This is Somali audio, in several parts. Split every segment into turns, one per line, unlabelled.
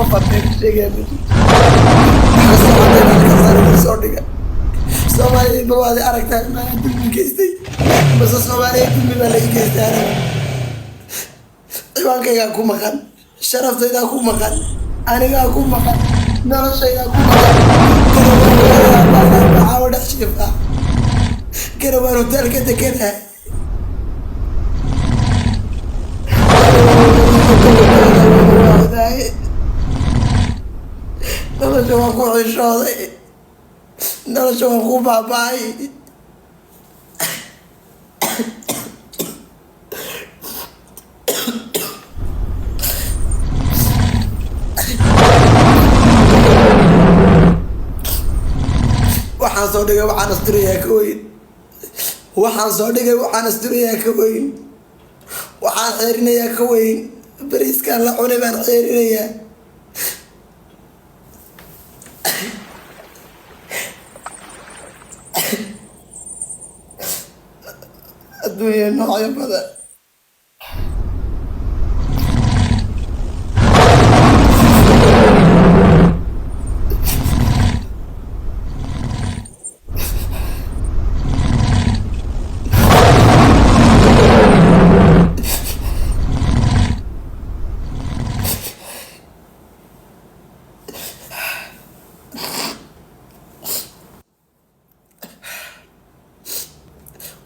Qof aan been ka sheegaya ma jirto. Waxa soo caddayn halkaasaan idin soo dhiga. Soomaaliya bal waad aragtaa, maanaa dulmi geystay base? Soomaaliya dulmi baa la ii geystay aniga. Ciwaankaygaa ku maqan, sharaftaydaa ku maqan, anigaa ku maqan, noloshaydaa ku maqan. Garabaan dhex jiifaa, garabaan hotaalka dekanahay. Nolosha waan ku xishooday, nolosha waan ku baaba'ay. Waxaan soo dhigay waxaan asturayaa ka weyn. Waxaan soo dhigay waxaan asturayaa ka weyn. Waxaan xeerinayaa ka weyn. Bariiskaan la cunay baan xeerinayaa. Adduunya noocyo badan.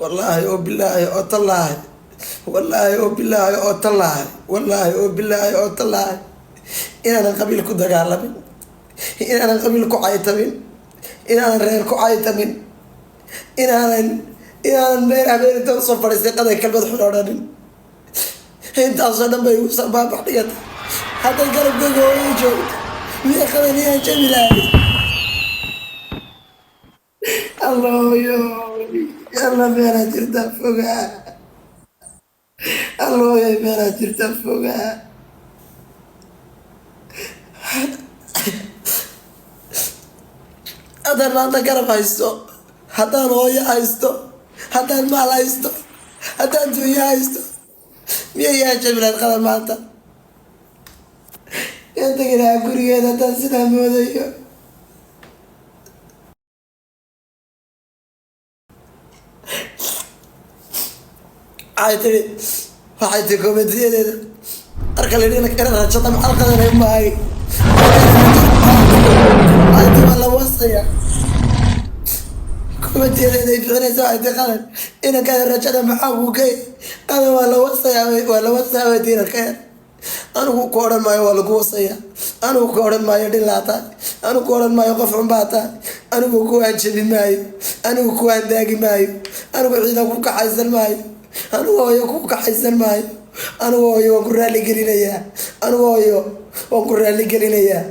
Wallaahi oo bilaahi oo tallaahi, wallaahi oo bilaahi oo tallaahi, wallaahi oo bilaahi oo tallaahi inaanan qabiil ku dagaalamin, inaanan qabiil ku caytamin, inaanan reer ku caytamin, inaanan meel habeen inta usoo fadhiistay qaday kelmad xun odhanin. Intaasoo dhan bay igu sarbaabax dhigatay. Hadday garabkayga hooyo joogto, miyay qadan iyaan jabi lahay? Allooyo, alla meelaa jirtaa fogaa. Allooyo, meelaa jirtaa fogaa. Haddaan maanta garab haysto, haddaan hooyo haysto, haddaan maal haysto, haddaan duunyo haysto, miyay yaa jabi lahayd qadan maanta? Yaan tegi lahaa gurigeeda haddaan sidaa moodayo? Waxay tiri komediyadeeda marka la yidhi ina rajada maxal qadanay maahay. Waxay tiri waa la wasaya. Komediyadeeda ay bixinaysa, waxay tiri qadan inankaada rajada maxaa ku gey? Qadan waa la wasayaa, waa la wasayaa, way tiri inanka yar. Anigu ku odhan maayo waa lagu wasayaa. Anigu ku odhan maayo dhilaa tahay. Anigu ku odhan maayo qof xun baa tahay. Anigu kuwaan jabi maayo, anigu kuwaan daagi maayo, anigu ciidan ku kaxaysan maayo, anigu hooyo ku kaxaysan maayo. Anigu hooyo waan ku raali gelinayaa. Anigu hooyo waan ku raali gelinayaa.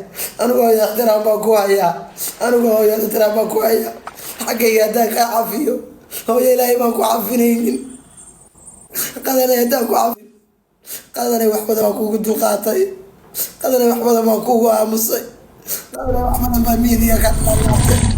Anigu hooyo ixtiraam baan ku hayaa. Anigu hooyo ixtiraam baan ku hayaa. Xaggayga haddaan kaa cafiyo, hooyo ilaahay baan ku cafinaynin. Qadanay haddaan ku cafin, qadanay wax badan baan kugu dulqaatay. Qadanay wax badan baan kugu aamusay. Qadanay wax badan baan miidiya ka lalaatay.